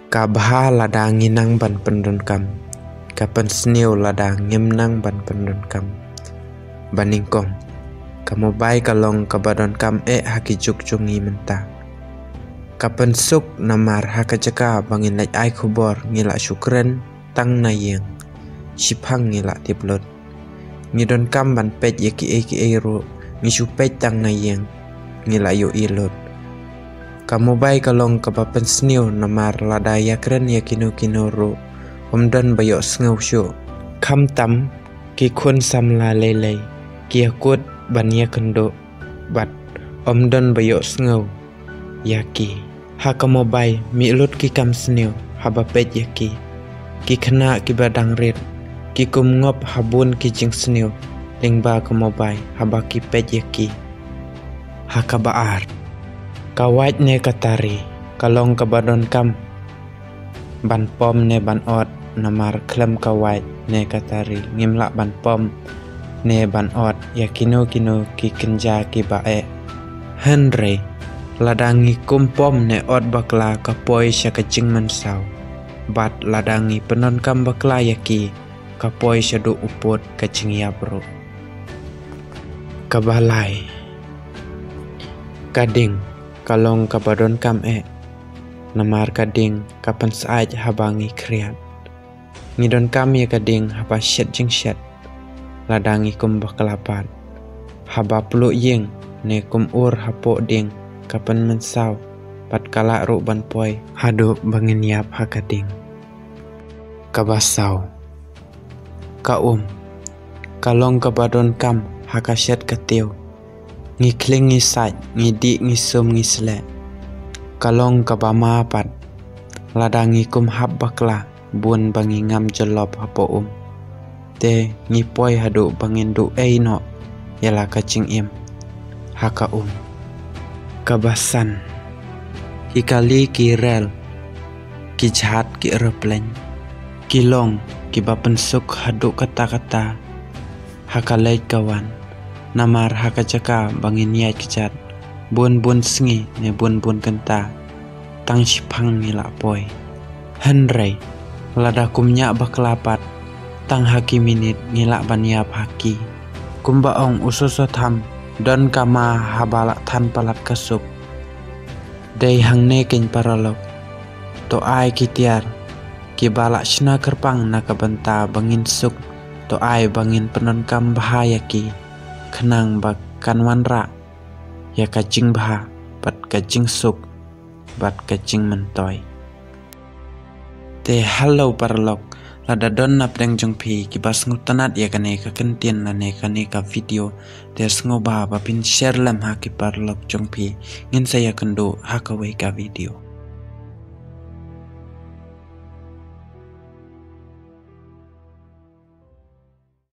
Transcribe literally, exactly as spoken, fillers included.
Ka bha lada ngi nang ban pyndonkam, ka pynsniew lada ngim nang ban pyndonkam. Ba nyngkong, ka mobile ka long kaba donkam eh ha ki juk jong ngi mynta. Ka pynsuk namar ha ka jaka ba ngin leit ai khubor ngi la shu kren tang na ïing, shiphang ngi la tip lut. Ngi donkam ban peit ïa kiei kiei ruh, ngi shu peit tang na ïing, ngi la ïohi lut. Ka mobile ka long kaba pynsniew namar lada ïakren ïa kino kino ruh, ym don ba ïohsngew shuh. Khamtam ki khun samla lei lei, ki ïakut ban ïakynduh, bad ym don ba ïohsngew ïa ki. Ha ka mobile mih lut ki kam sniew haba peit ïa ki. Ki khynnah kiba dang rit ki kum ngop ha bun ki jingsniew lyngba ka mobile haba ki peit ïa ki. Ha kaba ar, ka wait ne ka tari ka long kaba donkam ban pom ne ban ot, namar khlem ka wait ne ka tari ngim lah ban pom ne ban ot ïa kino kino ki kynja kiba eh. Hynrei lada ngi kum pom ne ot bakla, ka poi sha ka jingmynsaw. Bad lada ngi pyndonkam bakla ïa ki, ka poi shaduh u pud ka jingïap ruh. Kaba lai, ka ding ka long kaba donkam eh, namar ka ding ka pynsyaid haba ngi khriat. Ngi donkam ïa ka ding haba shet jingshet, lada ngi kum bakla pat. Haba pluh ïing ne kum ur hapoh ding, ka pynmynsaw bad ka lah ruh ban poi haduh ba ngin ïap ha ka ding. Kaba saw, ka um ka long kaba donkam ha ka shet ka tiew. Ngi khlieng ngi sait, ngi dih ngi sum ngi sleh. Ka long kaba ma pat lada ngi kum hap bakla, bun ba ngi ngam jyllop hapoh um. Te ngi poi haduh ba ngin duh ei noh ïa la ka jingim ha ka um. Kaba san, ki kali ki rel, ki jhat ki aeroplane, ki long kiba pynsuk haduh katta katta ha ka leit ka wan. Namar ha ka jaka ba ngin ïaid kjat bun bun sngi ne bun bun kynta, tang shiphang ngi lah poi. Hynrei lada kum ñiah bakla pat, tang ha ki minit ngi lah ban ïap ha ki. Kumba ong u Soso Tham, don ka ma haba la than palat ka suk. Dei hangne keiñ paralok, to ai ki tiar kiba la shna kyrpang na ka bynta ba ngin suk, to ai ba ngin pyndonkam bha ïa ki, khnang ba kan wanrah ïa ka jingbha bad ka jingsuk bad ka jingmyntoi. Te hello paralok, lada don napdeng jong phi kiba sngewtynnat ïa kane ka kyntien lane kane ka video, te sngewbha ba phin share lem ha ki paralok jong phi. Ngin sa ïakynduh ha kawei ka video.